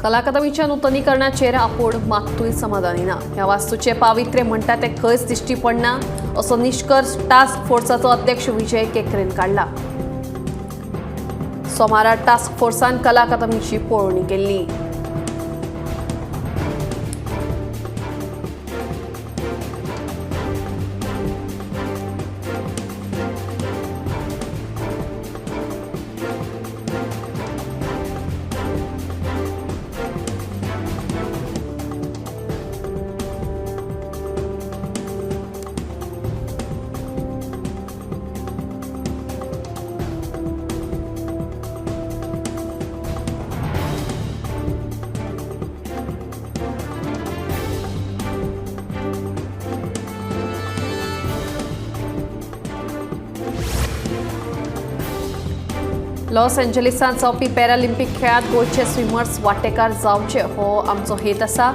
कला अकादमीच्या नुतनीकरणाचेर आपूण मात्तूय समाधानी ना. ह्या वास्तूचे पावित्र्य म्हणटा ते खंयच दिश्टी पडना असो निश्कर्श टास्क फोर्साचो अध्यक्ष विजय केकरेन काडला. सोमारा टास्क फोर्सान कला अकादमीची पळोवणी केल्ली. लॉस एंजलिसांत जावपी पॅरालिम्पिक खेळांत गोंयचे स्विमर्स वांटेकार जावचे हो आमचो हेत आसा.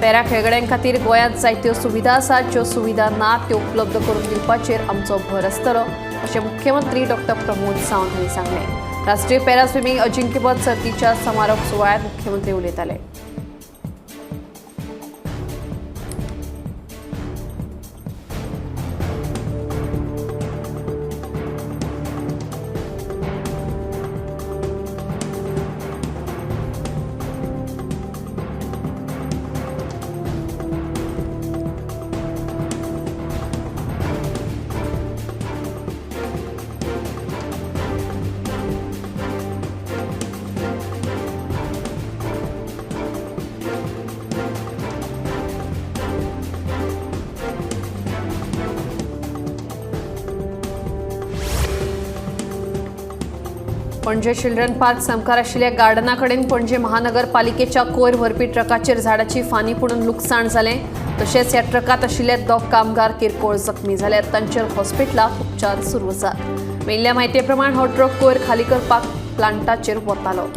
पॅरा खेळगड्यां खातीर गोंयांत जायत्यो सुविधा आसात, ज्यो सुविधा ना त्यो उपलब्ध करून दिवपाचेर आमचो भर आसतलो अशें मुख्यमंत्री डॉक्टर प्रमोद सावंत हांणी सांगलें. राष्ट्रीय पॅरा स्विमींग अजिंक्यपद सर्तीच्या समारोप सुवाळ्यांत मुख्यमंत्री उलयताले. पणजे चिल्ड्रन पार्क सामकार आशिल्ल्या गार्डना कडेन पणजे महानगरपालिकेच्या कोयर व्हरपी ट्रकाचेर झाडाची फांदी पडून लुकसाण जालें. तशेंच ह्या ट्रकांत आशिल्ले दोग कामगार किरकोळ जखमी जाल्यात. तांचेर हॉस्पिटलांत उपचार सुरू आसात. मेळिल्ल्या म्हायती प्रमाण हो ट्रक कोयर खाली करपाक प्लांटाचेर वतालो.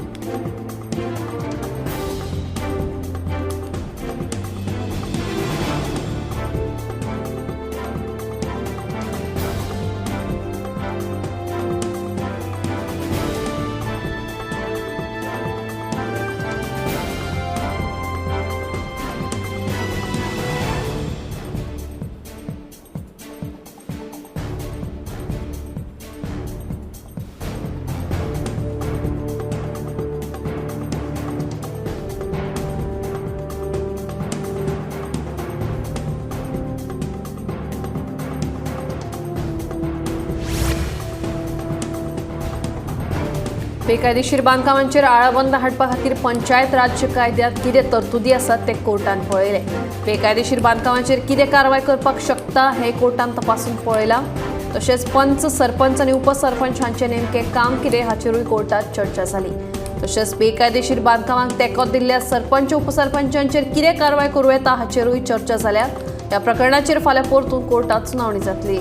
बेकायदेशीर बांदकामांचेर आळाबंद हाडपा खातीर पंचायत राज्य कायद्यांत कितें तरतुदी आसात ते कोर्टान पळयलें. बेकायदेशीर बांदकामांचेर कितें कारवाय करपाक शकता हें कोर्टान तपासून पळयलां. तशेंच पंच, सरपंच आनी उपसरपंच हांचें नेमकें काम कितें हाचेरूय कोर्टांत चर्चा जाली. तशेंच बेकायदेशीर बांदकामांक तेंको दिल्ल्या सरपंच, उपसरपंचांचेर कितें कारवाय करूं येता हाचेरूय चर्चा जाल्या. ह्या प्रकरणाचेर फाल्यां परतून कोर्टांत सुनावणी जातली.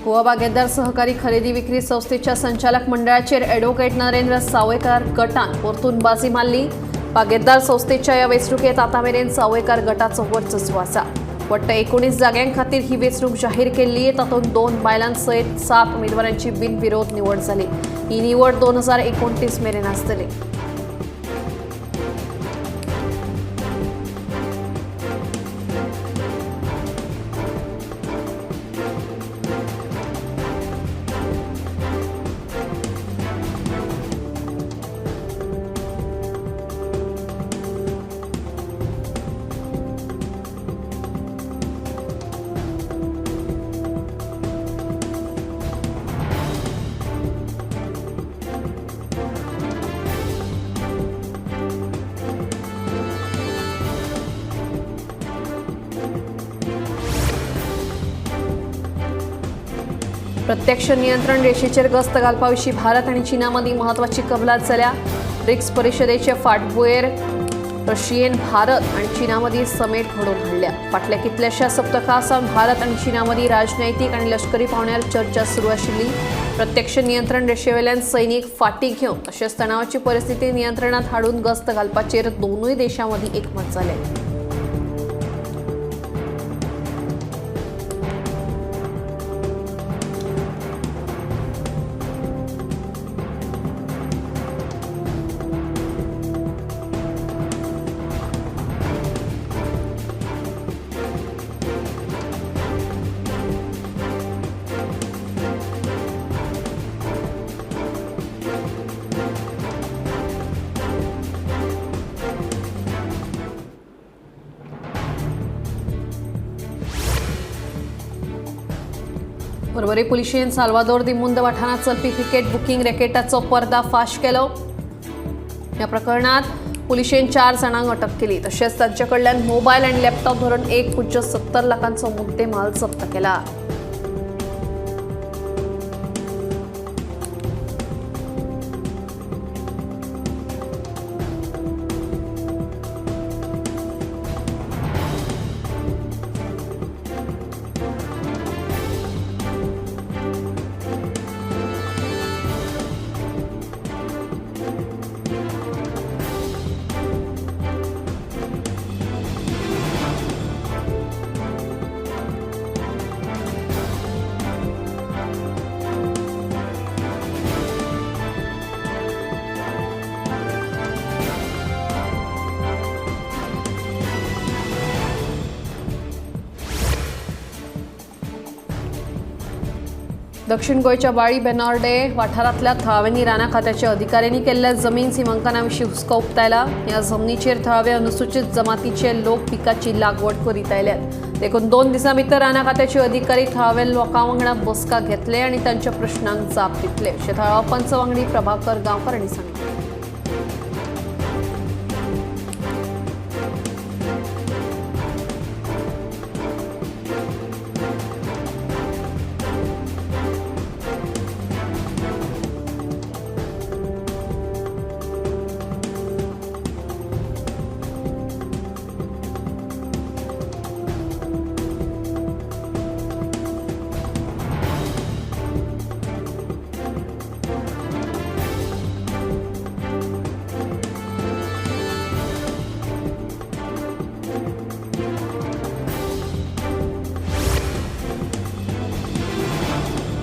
गोवा बागायतदार सहकारी खरेदी विक्री संस्थेच्या संचालक मंडळाचेर ॲडव्होकेट नरेंद्र सावयकार गटान परतून बाजी मारली. बागायतदार संस्थेच्या ह्या वेंचणुकेत आतां मेरेन सावयकार गटाचो वर्चस्व आसा. वट्ट 19 जाग्यां खातीर ही वेंचणूक जाहीर केल्ली. तातूंत 2 बायलां सयत 7 उमेदवारांची बिनविरोध निवड जाली. ही निवड 2029 मेरेन आसतली. प्रत्यक्ष नियंत्रण रेषेचेर गस्त घालपा विशीं भारत आनी चीना मदीं म्हत्वाची कबलात जाल्या. ब्रिक्स परिशदेचे फाटभुंयेर रशियेन भारत आनी चीना मदीं समेट घडोवन हाडल्या. फाटल्या कितल्याश्या सप्तकां सावन भारत आनी चीना मदीं राजनैतीक आनी लश्करी पांवड्यार चर्चा सुरू आशिल्ली. प्रत्यक्ष नियंत्रण रेषेवेल्यान सैनीक फाटीं घेवन तशेंच तणावाची परिस्थिती नियंत्रणात हाडून गस्त घालपाचेर दोनूय देशां मदीं एकमत जालें. पर्वरी पुलिशेन साल्वादोर दी मुंद वाठारांत चलपी क्रिकेट बुकींग रॅकेटाचो पर्दाफाश केलो. ह्या प्रकरणात पुलिशेन 4 जाणांक अटक केली. तशेंच तांचे कडल्यान मोबायल आनी लॅपटॉप धरून 1.70 लाखांचो मुद्देमाल जप्त केला. दक्षिण गोंयच्या बाळी बेनॉर्डे वाठारांतल्या थळाव्यांनी रानां खात्याच्या अधिकाऱ्यांनी केल्ल्या जमीन सीमांकना विशीं हुस्को उक्तायला. ह्या जमनीचेर थळावे अनुसूचित जमातीचे लोक पिकाची लागवड करीत आयल्यात. देखून 2 दिसां भितर रानां खात्याचे अधिकारी थळाव्या लोकां वांगडा बसका घेतले आनी तांच्या प्रश्नांक जाप दितले अशें थळावो पंच वांगडी प्रभाकर गांवकर हांणी सांगलें.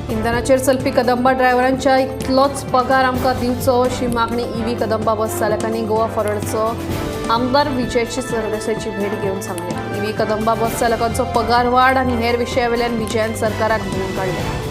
इंधनाचेर चलपी कदंबा ड्रायव्हरांच्या इतलोच पगार आमकां दिवचो अशी मागणी ईव्ही कदंबा बस चालकांनी गोवा फॉरवर्डचो आमदार विजय सरदेसायाची भेट घेवन सांगलें. ईव्ही कदंबा बस चालकांचो पगार वाड आनी हेर विशयावेल्यान विजयान सरकाराक धरून काडलें.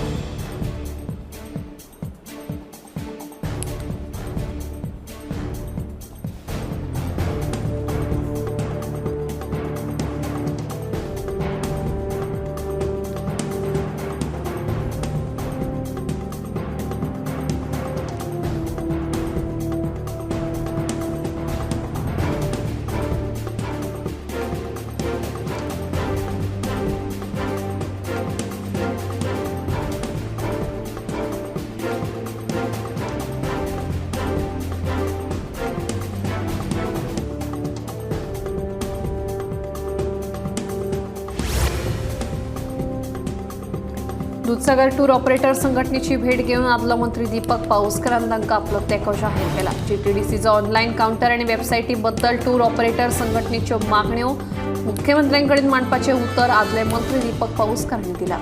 दुधसागर टूर ऑपरेटर संघटनेची भेट घेवन आदलो मंत्री दीपक पाऊसकरान तांकां आपलो तेंको जाहीर केला. जीटीडीसीचो ऑनलायन कावंटर आनी वेबसायटी बद्दल टूर ऑपरेटर संघटनेच्यो मागण्यो मुख्यमंत्र्यां कडेन मांडपाचें उतर आदले मंत्री दीपक पाऊसकर हांणी दिलां.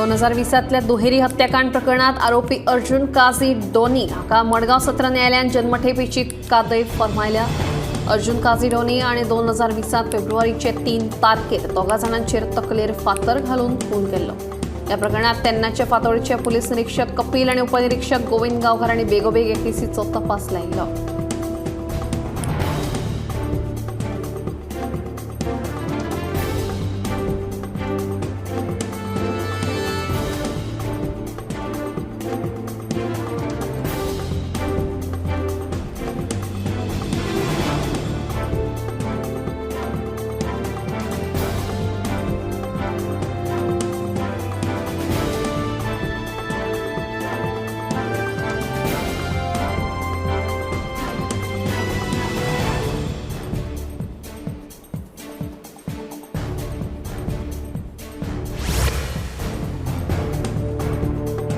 2020तल्या दुहेरी हत्याकांड प्रकरणात आरोपी अर्जुन काझी डोनी हाका मडगांव सत्र न्यायालयान जन्मठेपीची कादय फर्मायल्या. अर्जुन काझी डोनी आणि 2020 फेब्रुवारीचे 3 तारखेर दोगा जाणांचेर तकलेर फातर घालून खून केल्लो. या प्रकरणात तेन्नाचे फातोडीचे पुलीस निरीक्षक कपिल आणि उपनिरीक्षक गोविंद गांवकर हांणी बेगोबेग हे केसीचो तपास लायिल्लो.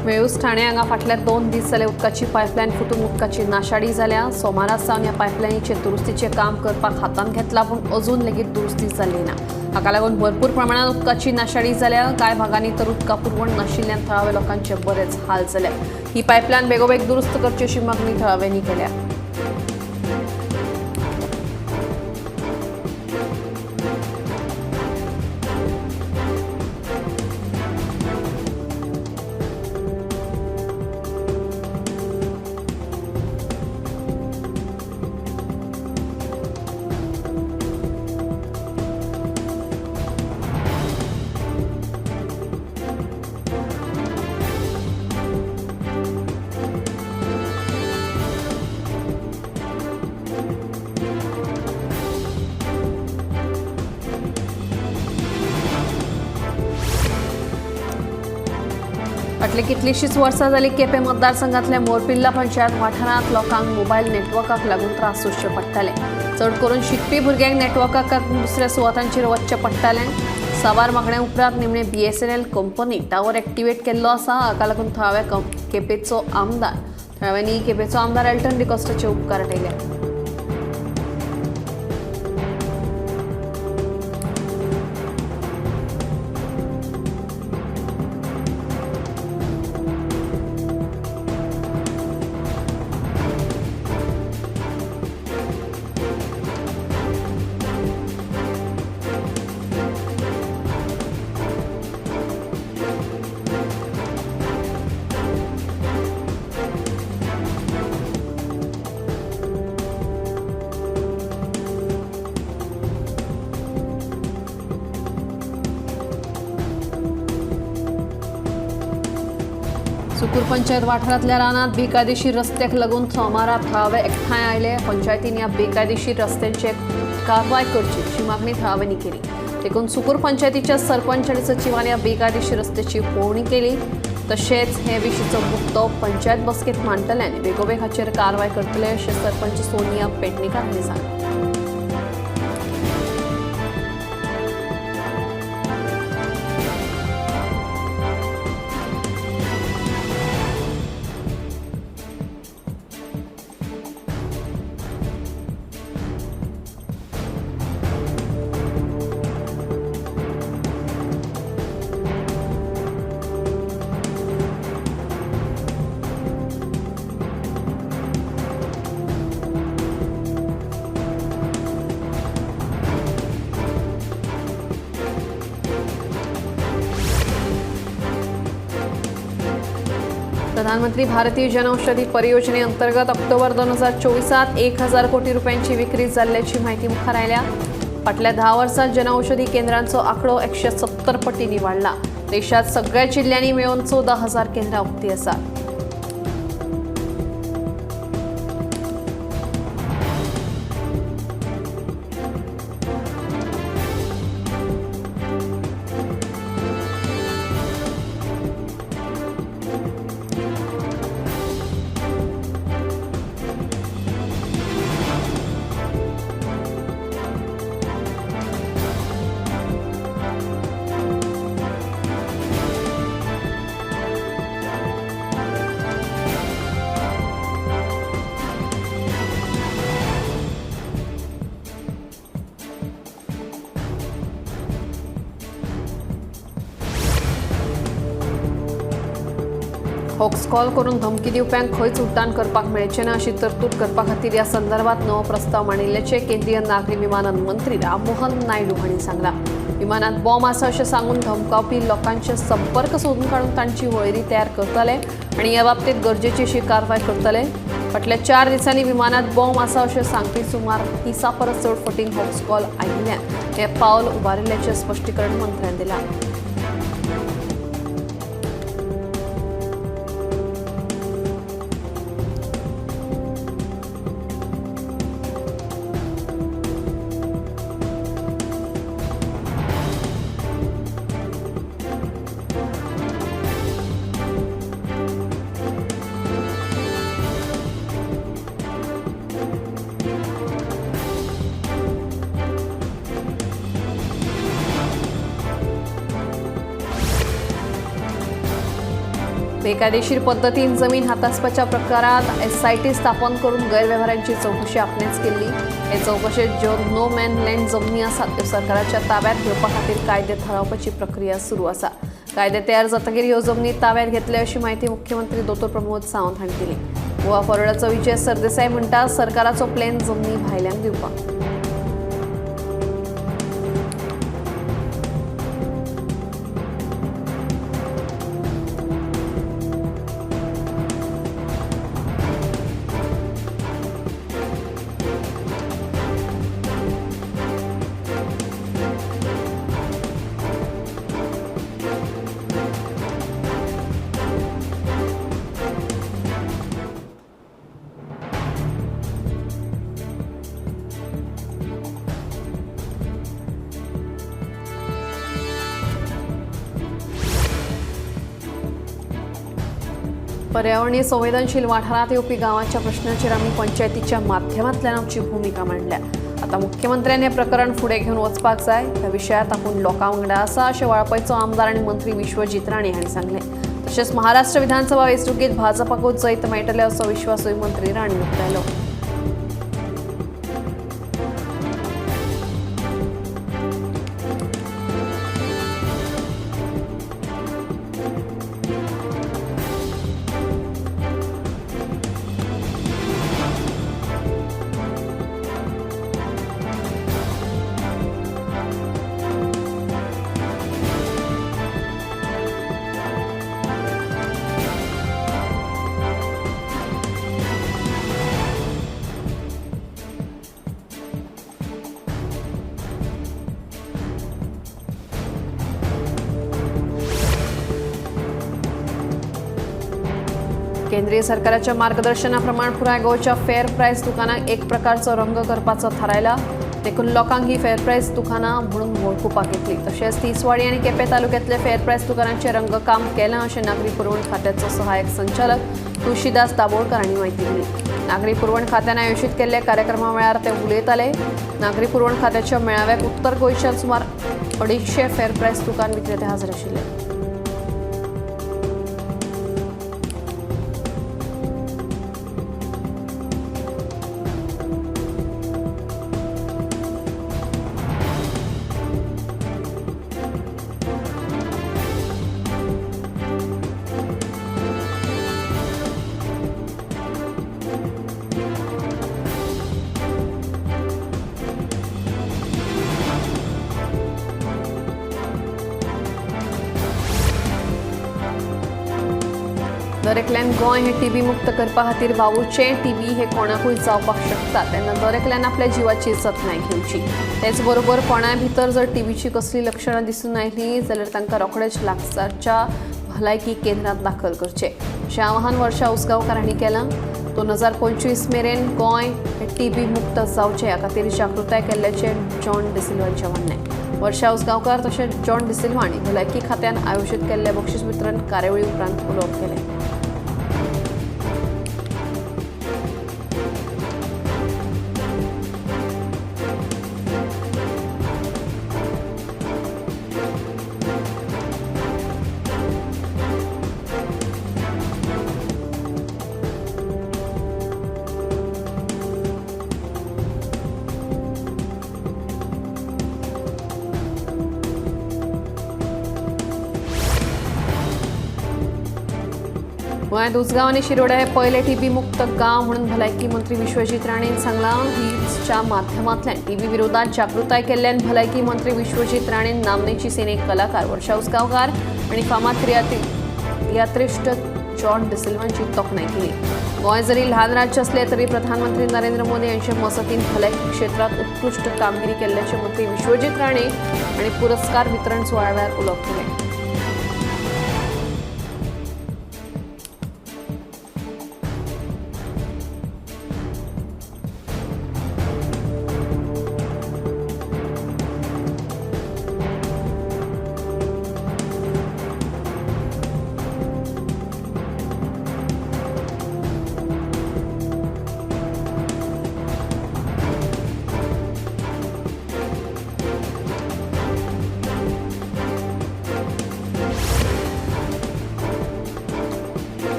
वेळूस ठाणे हांगा फाटल्या 2 दीस जाले उदकाची पायपलायन फुटून उदकाची नाशाडी जाल्या. सोमारा सावन ह्या पायपलायनीचेर दुरुस्तीचें काम करपाक हातांत घेतला, पूण अजून लेगीत दुरुस्ती जाल्ली ना. हाका लागून भरपूर प्रमाणात उदकाची नाशाडी जाल्या. कांय भागांनी तर उदका पुरवण नाशिल्ल्यान थळाव्या लोकांचे बरेच हाल जाले. ही पायपलायन बेगोबेग दुरुस्त करची अशी मागणी थळाव्यांनी केल्या. फाटली कितलीशीच वर्सां जाली केपें मतदारसंघातल्या मोरपिल्ला पंचायत वाठारांत लोकांक मोबायल नेटवर्काक लागून त्रास सोंसचे पडटाले. चड करून शिकपी भुरग्यांक नेटवर्काक दुसऱ्या सुवातांचेर वचचें पडटालें. साबार मागण्या उपरांत निमणे BSNL company tower activate केल्लो आसा. हाका लागून थळाव्या केपेंचो आमदार थळाव्यांनी केपेंचो आमदार एल्टन डिकॉस्टाचे उपकार आठयले. सुकूर पंचायत वाठारांतल्या रानांत बेकायदेशीर रस्त्याक लागून सोमारा थळावे एकठांय आयले. पंचायतीन ह्या बेकायदेशीर रस्त्यांचेर कारवाय करची अशी मागणी थळाव्यांनी केली. देखून सुकूर पंचायतीच्या सरपंच आनी सचिवांनी ह्या बेकायदेशीर रस्त्याची पळोवणी केली. तशेंच हे विशींचो मुद्दो पंचायत बसकेंत मांडटले आनी बेगोबेग हाचेर कारवाय करतले अशें सरपंच सोनिया पेडणेकार हांणी सांगलें. प्रधानमंत्री भारतीय जनौषधी परियोजनेअंतर्गत ऑक्टोबर 2024 1000 कोटी रुपयांची विक्री जाल्ल्याची माहिती मुखार आयल्या. फाटल्या 10 वर्सांत जनौषधी केंद्रांचो आंकडो 170 पटींनी वाडला. देशात सगळ्या जिल्ल्यांनी मेळून 14,000 केंद्रां उक्ती आसात. होक्स कॉल करून धमकी दिवप्यांक खंयच उड्डाण करपाक मेळचें ना अशी तरतूद करपा खातीर ह्या संदर्भात नवो प्रस्ताव मांडिल्ल्याचें केंद्रीय नागरी विमानन मंत्री राममोहन नायडू हांणी सांगलां. विमानात बॉम्ब आसा अशें सांगून धमकावपी लोकांचे संपर्क सोदून काडून तांची वळेरी तयार करतले आनी ह्या बाबतींत गरजेची अशी कारवाय करतले. फाटल्या 4 दिसांनी विमानात बॉम्ब आसा अशें सांगपी सुमार 30 परस चड फटींग होक्स कॉल आयिल्ल्यान हें पावल उबारिल्ल्याचें स्पश्टीकरण मंत्र्यान दिलां. बेकायदेशीर पद्दतीन जमीन हातासपाच्या प्रकारात एसआयटी स्थापन करून गैरवेव्हारांची चवकशी आपणेच केल्ली. हे चवकशेत ज्यो नो मॅन लँड जमनी आसात त्यो सरकाराच्या ताब्यात घेवपा खातीर कायदे थारावपाची प्रक्रिया सुरू आसा. कायदे तयार जातकीर ह्यो जमनी ताब्यात घेतले अशी म्हायती मुख्यमंत्री दोतोर प्रमोद सावंत हांणी दिली. गोवा फॉरवर्डाचो विजय सरदेसाय म्हणटा सरकाराचो प्लॅन जमनी भायल्यांक दिवपाक. पर्यावरणीय संवेदनशील वाठारांत येवपी गांवाच्या प्रश्नाचेर आमी पंचायतीच्या माध्यमांतल्यान आमची भुमिका मांडल्या. आतां मुख्यमंत्र्यान हें प्रकरण फुडें घेवन वचपाक जाय. ह्या विशयांत आपूण लोकां वांगडा आसा अशें वाळपयचो आमदार आनी मंत्री विश्वजीत राणे हांणी सांगलें. तशेंच महाराष्ट्र विधानसभा वेंचणुकेंत भाजपाकूच जैत मेळटलें असो विश्वासूय मंत्री राणे उक्तायलो. केंद्रीय सरकाराच्या मार्गदर्शनाप्रमाण पुराय गोंयच्या फेअर प्रायस दुकानांक एक प्रकारचो रंग करपाचो थारायला. देखून लोकांक ही फेअर प्रायस दुकानां म्हणून वळखुपाक येतली. तशेंच तिसवाडी आनी केपें तालुक्यांतल्या फेअर प्रायस दुकानांचें रंगकाम केलां अशें नागरी पुरवण खात्याचो सहाय्यक संचालक तुळशीदास दाबोळकर हांणी म्हायती दिली. नागरी पुरवण खात्यान आयोजीत केल्ल्या कार्यक्रमा वेळार ते उलयताले. नागरी पुरवण खात्याच्या मेळाव्याक उत्तर गोंयच्या सुमार 250 फेअर प्रायस दुकान विक्रेते हजर आशिल्ले. दर एकल्यान गोंय हें टीबी मुक्त करपा खातीर वावुरचें. टीबी हे कोणाकूय जावपाक शकता तेन्ना दर एकल्यान आपल्या जिवाची जतनाय घेवची. तेच बरोबर कोणाय भितर जर टीबीची कसलीं लक्षणां दिसून आयलीं जाल्यार तांकां रोखडेच लागसारच्या भलायकी केंद्रांत दाखल करचें अशें आवाहन वर्षा उसगांवकार हांणी केलां. 2025 मेरेन गोंय हें टीबी मुक्त जावचें ह्या खातीर जागृताय केल्ल्याचें जॉन डिसिल्वांचें म्हणणें. वर्षा उसगांवकार तशेंच जॉन डिसिल्वा हांणी भलायकी खात्यान आयोजीत केल्ले बक्षीस वितरण कार्यावळी उपरांत उलोवप केलें. गोंयांत उसगांव आनी शिरोड्या हे पयले टीबी मुक्त गांव म्हणून भलायकी मंत्री विश्वजीत राणेन सांगलां. हिल्सच्या माध्यमांतल्यान टीबी विरोधात जागृताय केल्ल्यान भलायकी मंत्री विश्वजीत राणेन नामनेची सिने कलाकार वर्षा उसगांवकार आनी फामाद तियात्रिस्ट जॉन डिसिल्वांची तोखणाय केली. गोंय जरी ल्हान राज्य असले तरी प्रधानमंत्री नरेंद्र मोदी यांच्या मजतीन भलायकी क्षेत्रात उत्कृश्ट कामगिरी केल्ल्याचे मंत्री विश्वजीत राणे आनी पुरस्कार वितरण सुवाळ्या वेळार उलोवप केलें.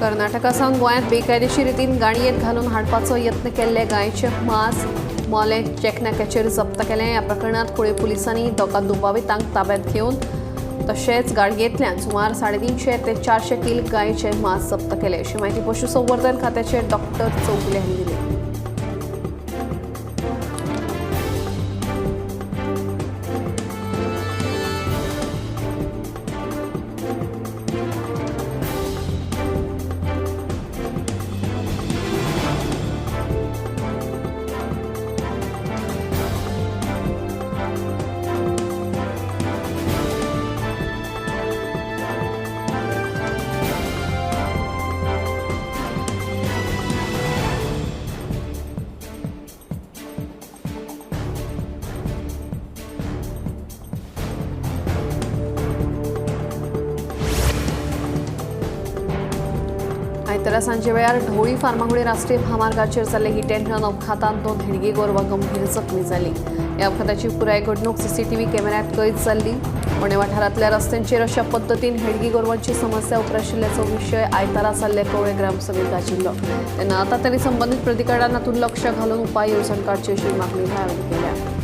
कर्नाटका सावन गोंयांत बेकायदेशीर रितीन गाडयेंत घालून हाडपाचो यत्न केल्ले गायचे मांस मोलें चेकनाक्याचेर जप्त केलें. ह्या प्रकरणांत कुळे पुलिसांनी दोगां दुबावितांक ताब्यांत घेवन तशेंच गाडयेंतल्यान सुमार 350 ते 400 कील गायचे मांस जप्त केलें, अशी म्हायती पशुसंवर्धन खात्याचे डॉक्टर चौगुले हांणी दिली. आयतारा सांजे वेळार ढवळी फार्मागुडी राष्ट्रीय म्हामार्गाचेर जाल्ले हिट अँड रन अपघातांत 2 हेडगी गोरवां गंभीर जखमी जाली. ह्या अपघाताची पुराय घडणूक सीसीटीव्ही कॅमेऱ्यांत कैद जाल्ली. फोंडें वाठारांतल्या रस्त्यांचेर अशा पद्दतीन हेडगी गोरवांची समस्या उप्राशिल्ल्याचो विशय आयतारा जाल्ले कवळे ग्रामसभेत गाजिल्लो. तेन्ना आतां तरी संबंदीत प्राधिकरणान हातूंत लक्ष घालून उपाय येवजण काडची अशी मागणी थळाव्यांनी केल्या.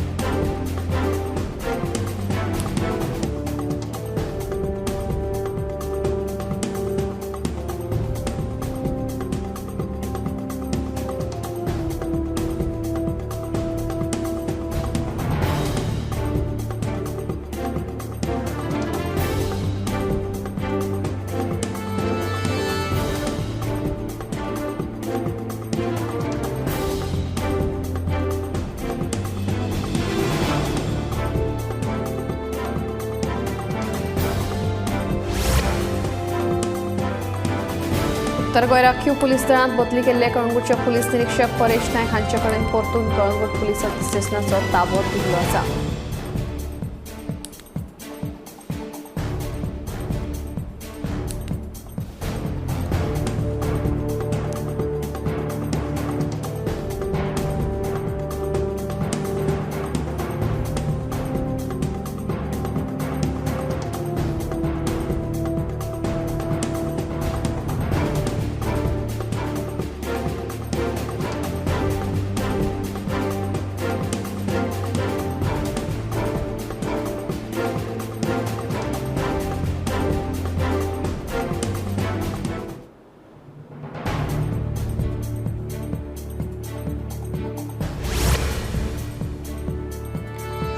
उत्तर गोंय राखीव पुलीस दळांत बदली केल्ले कळंगूटचे पुलीस निरीक्षक परेश नायक हांचे कडेन परतून कळंगूट पुलीस स्टेशनाचो ताबो दिल्लो आसा.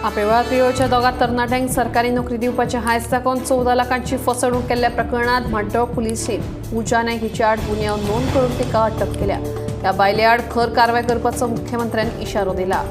आपेवळा प्रियोळच्या दोगां तरणाट्यांक सरकारी नोकरी दिवपाचे हांयस दाखोवन 14 लाखांची फसवणूक केल्ल्या प्रकरणांत म्हाड्डोळ पुलिसेन पूजा नायक हिचे आड गुन्यांव नोंद करून तिका अटक केल्या. ह्या बायले आड खर कारवाय करपाचो मुख्यमंत्र्यान इशारो दिला.